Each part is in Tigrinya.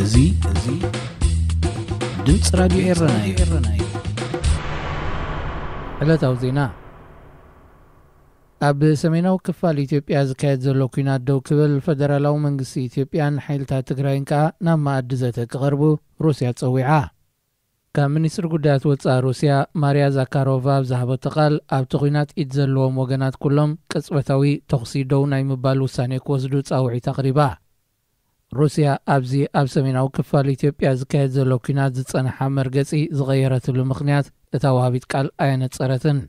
እዚ እዚ ድምፂ ራዲዮ ኤረና እዩ። ዕለታዊ ዜና። ኣብ ሰሜናዊ ክፋል ኢትዮጵያ ዝካየድ ዘሎ ኲናት ደው ክብል፣ ፈደራላዊ መንግስቲ ኢትዮጵያን ሓይልታት ትግራይን ከኣ ናብ መኣዲ ዘተ ክቐርቡ ሩስያ ጸዊዓ። ካብ ሚኒስትሪ ጉዳያት ወጻኢ ሩስያ ማርያ ዛካሮቫ ኣብ ዝሃበቶ ቃል፣ ኣብቲ ኲናት ኢድ ዘለዎም ወገናት ኩሎም ቅጽበታዊ ተኹሲ ደው ናይ ምባል ውሳኔ ክወስዱ ጻውዒት ኣቕሪባ። ሩስያ ኣብዚ ኣብ ሰሜናዊ ክፋል ኢትዮጵያ ዝካየድ ዘሎ ኲናት ዝጸንሓ መርገጺ ዝቐየረትሉ ምኽንያት እታ ወሃቢት ቃል ኣየነጸረትን።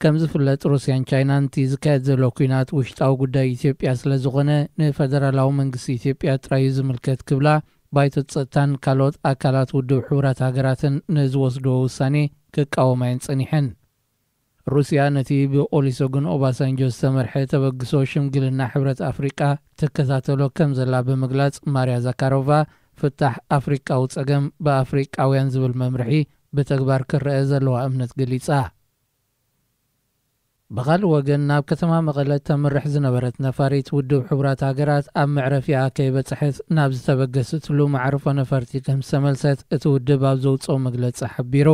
ከም ዝፍለጥ፣ ሩስያን ቻይናን እቲ ዝካየድ ዘሎ ኲናት ውሽጣዊ ጉዳይ ኢትዮጵያ ስለ ዝኾነ፣ ንፈደራላዊ መንግስቲ ኢትዮጵያ ጥራይ እዩ ዝምልከት ክብላ፣ ባይቶ ጸጥታን ካልኦት ኣካላት ውድብ ሕቡራት ሃገራትን ንዝወስድዎ ውሳኔ ክቃወማ እየን ጸኒሐን። ሩስያ ነቲ ብኦሊሶግን ኦባሳንጆ ዝተመርሐ ተበግሶ ሽምግልና ሕብረት ኣፍሪቃ ትከታተሎ ከም ዘላ ብምግላጽ፣ ማርያ ዛካሮቫ ፍታሕ ኣፍሪቃዊ ጸገም ብኣፍሪቃውያን ዝብል መምርሒ ብተግባር ክረአ ዘለዋ እምነት ገሊጻ። ብኻልእ ወገን፣ ናብ ከተማ መቐለ ተምርሕ ዝነበረት ነፋሪት ውድብ ሕቡራት ሃገራት ኣብ መዕረፊኣ ከይበጽሐት ናብ ዝተበገሰትሉ መዕርፎ ነፈርቲ ከም ዝተመልሰት እቲ ውድብ ኣብ ዘውጽኦ መግለጺ ሓቢሩ።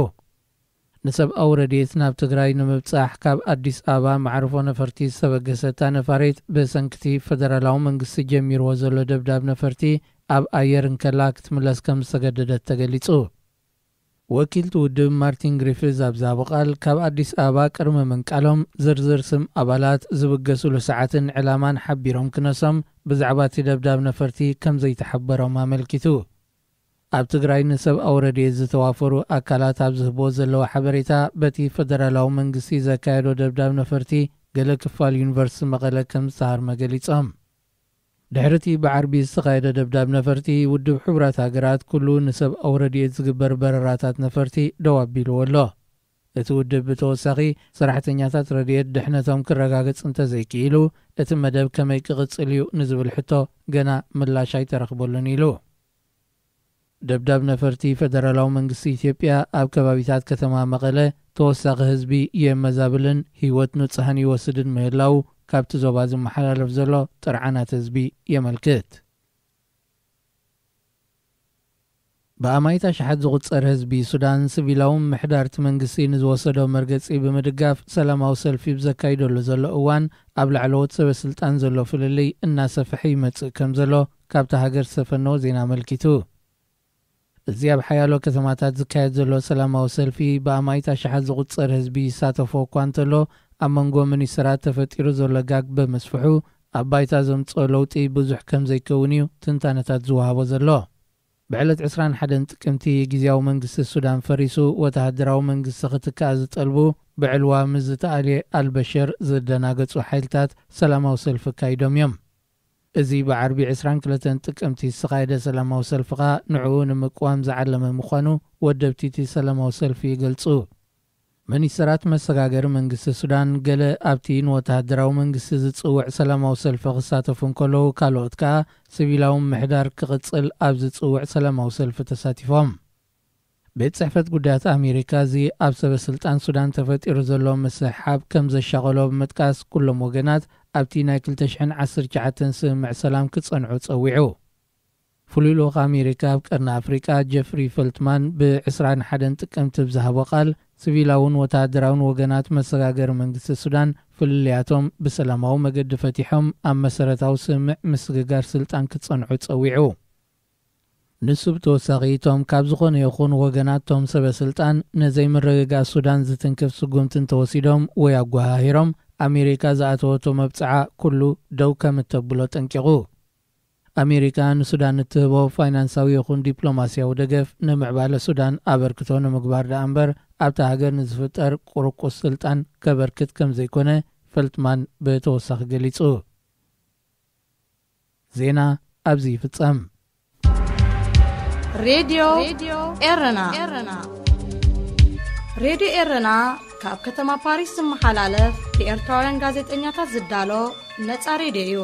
ንሰብኣዊ ረድኤት ናብ ትግራይ ንምብጻሕ ካብ ኣዲስ ኣበባ መዕርፎ ነፈርቲ ዝተበገሰታ ነፋሪት፣ ብሰንክቲ ፈደራላዊ መንግስቲ ጀሚርዎ ዘሎ ደብዳብ ነፈርቲ ኣብ ኣየር እንከላ ክትምለስ ከም ዝተገደደት ተገሊጹ። ወኪልቲ ውድብ ማርቲን ግሪፊዝ ኣብ ዝሃቦ ቃል፣ ካብ ኣዲስ ኣበባ ቅድሚ ምንቃሎም ዝርዝር ስም ኣባላት፣ ዝብገስሉ ሰዓትን ዕላማን ሓቢሮም ክነሶም፣ ብዛዕባ እቲ ደብዳብ ነፈርቲ ከም ዘይተሓበሮም ኣመልኪቱ። ኣብ ትግራይ ንሰብኣዊ ረድኤት ዝተዋፈሩ ኣካላት ኣብ ዝህብዎ ዘለዉ ሓበሬታ፣ በቲ ፈደራላዊ መንግስቲ ዘካየዶ ደብዳብ ነፈርቲ ገለ ክፋል ዩኒቨርሲቲ መቐለ ከም ዝተሃርመ ገሊጾም። ድሕሪ እቲ ብዓርቢ ዝተኻየደ ደብዳብ ነፈርቲ፣ ውድብ ሕቡራት ሃገራት ኩሉ ንሰብኣዊ ረድኤት ዝግበር በረራታት ነፈርቲ ደው ኣቢልዎ ኣሎ። እቲ ውድብ ብተወሳኺ፣ ሰራሕተኛታት ረድኤት ድሕነቶም ክረጋገጽ እንተዘይክኢሉ፣ እቲ መደብ ከመይ ክቕጽል እዩ ንዝብል ሕቶ ገና ምላሽ ኣይተረኽበሉን ኢሉ። ደብዳብ ነፈርቲ ፈደራላዊ መንግስቲ ኢትዮጵያ ኣብ ከባቢታት ከተማ መቐለ ተወሳኺ ህዝቢ የመዛብልን ህይወት ንጹሃን ይወስድን ምህላው ካብቲ ዞባ ዝመሓላለፍ ዘሎ ጥርዓናት ህዝቢ የመልክት። ብኣማኢት ኣሽሓት ዝቑጸር ህዝቢ ሱዳን፣ ሲቪላዊ ምሕዳር እቲ መንግስቲ ንዝወሰዶ መርገጺ ብምድጋፍ ሰላማዊ ሰልፊ ብዘካይደሉ ዘሎ እዋን፣ ኣብ ላዕለዎት ሰበ ስልጣን ዘሎ ፍልልይ እናሰፍሐ ይመጽእ ከም ዘሎ ካብታ ሃገር ዝተፈነወ ዜና ኣመልኪቱ። እዚ ኣብ ሓያሎ ከተማታት ዝካየድ ዘሎ ሰላማዊ ሰልፊ፣ ብኣማኢት ኣሽሓት ዝቑጸር ህዝቢ ይሳተፎ እኳ እንተሎ፣ ኣብ መንጎ ሚኒስተራት ተፈጢሩ ዘሎ ጋግ ብምስፍሑ፣ ኣብ ባይታ ዘምጽኦ ለውጢ ብዙሕ ከም ዘይከውን እዩ ትንታነታት ዝወሃቦ ዘሎ። ብዕለት ዕስራን ሓደን ጥቅምቲ፣ ግዝያዊ መንግስቲ ሱዳን ፈሪሱ፣ ወተሃደራዊ መንግስቲ ክትካእ ዝጠልቡ፣ ብዕልዋ ምስ ዝተኣልየ ኣልበሽር ዝደናገጹ ሓይልታት፣ ሰላማዊ ሰልፊ ኣካይዶም እዮም። እዚ ብዓርቢ ዕስራን ክልተን ጥቅምቲ ዝተኻየደ ሰላማዊ ሰልፊ ኸኣ፣ ንዕኡ ንምቅዋም ዝዓለመ ምዃኑ ወደብቲ እቲ ሰላማዊ ሰልፊ ይገልጹ። ሚኒስተራት መሰጋገሪ መንግስቲ ሱዳን፣ ገለ ኣብቲ ንወተሃደራዊ መንግስቲ ዝጽውዕ ሰላማዊ ሰልፊ ክሳተፉ እንከለዉ፣ ካልኦት ከኣ፣ ሲቪላዊ ምሕዳር ክቕጽል ኣብ ዝጽውዕ ሰላማዊ ሰልፊ ተሳቲፎም። ቤት ጽሕፈት ጉዳያት ኣሜሪካ፣ እዚ ኣብ ሰበ ስልጣን ሱዳን ተፈጢሩ ዘሎ ምስሕሓብ ከም ዘሻቐሎ ብምጥቃስ፣ ኩሎም ወገናት ኣብቲ ናይ ክልተ ሽሕን ዓሰርተ ትሽዓተን ስምምዕ ሰላም ክጸንዑ ጸዊዑ። ፍሉይ ልኡኽ ኣሜሪካ ኣብ ቀርኒ ኣፍሪቃ፣ ጀፍሪ ፈልትማን፣ ብ ዕስራን ሓደን ጥቅምቲ ብዝሃቦ ቃል፣ ሲቪላውን ወተሃደራውን ወገናት መሰጋገሪ መንግስቲ ሱዳን፣ ፍልልያቶም ብሰላማዊ መገዲ ፈቲሖም፣ ኣብ መሰረታዊ ስምምዕ ምስግጋር ስልጣን ክጸንዑ ጸዊዑ። ንሱ ብተወሳኺ፣ እቶም ካብ ዝኾነ ይኹን ወገናት፣ እቶም ሰበ ስልጣን፣ ንዘይምርግጋእ ሱዳን ዝትንክፍ ስጉምቲ እንተወሲዶም ወይ ኣጓሃሂሮም፣ ኣሜሪካ ዝኣተወቶ መብጽዓ ኩሉ ደው ከም እተብሎ ጠንቂቑ። ኣሜሪካ ንሱዳን እትህቦ ፋይናንሳዊ ይኹን ዲፕሎማስያዊ ደገፍ፣ ንምዕባለ ሱዳን ኣበርክቶ ንምግባር ደኣ እምበር፣ ኣብታ ሃገር ንዝፍጠር ቁርቁስ ስልጣን ከበርክት ከም ዘይኮነ ፈልትማን ብተወሳኺ ገሊጹ። ዜና ኣብዚ ይፍጸም። ሬድዮ ኤረና። ሬድዮ ኤረና ካብ ከተማ ፓሪስ ዝመሓላለፍ ብኤርትራውያን ጋዜጠኛታት ዝዳሎ ነጻ ሬድዮ እዩ።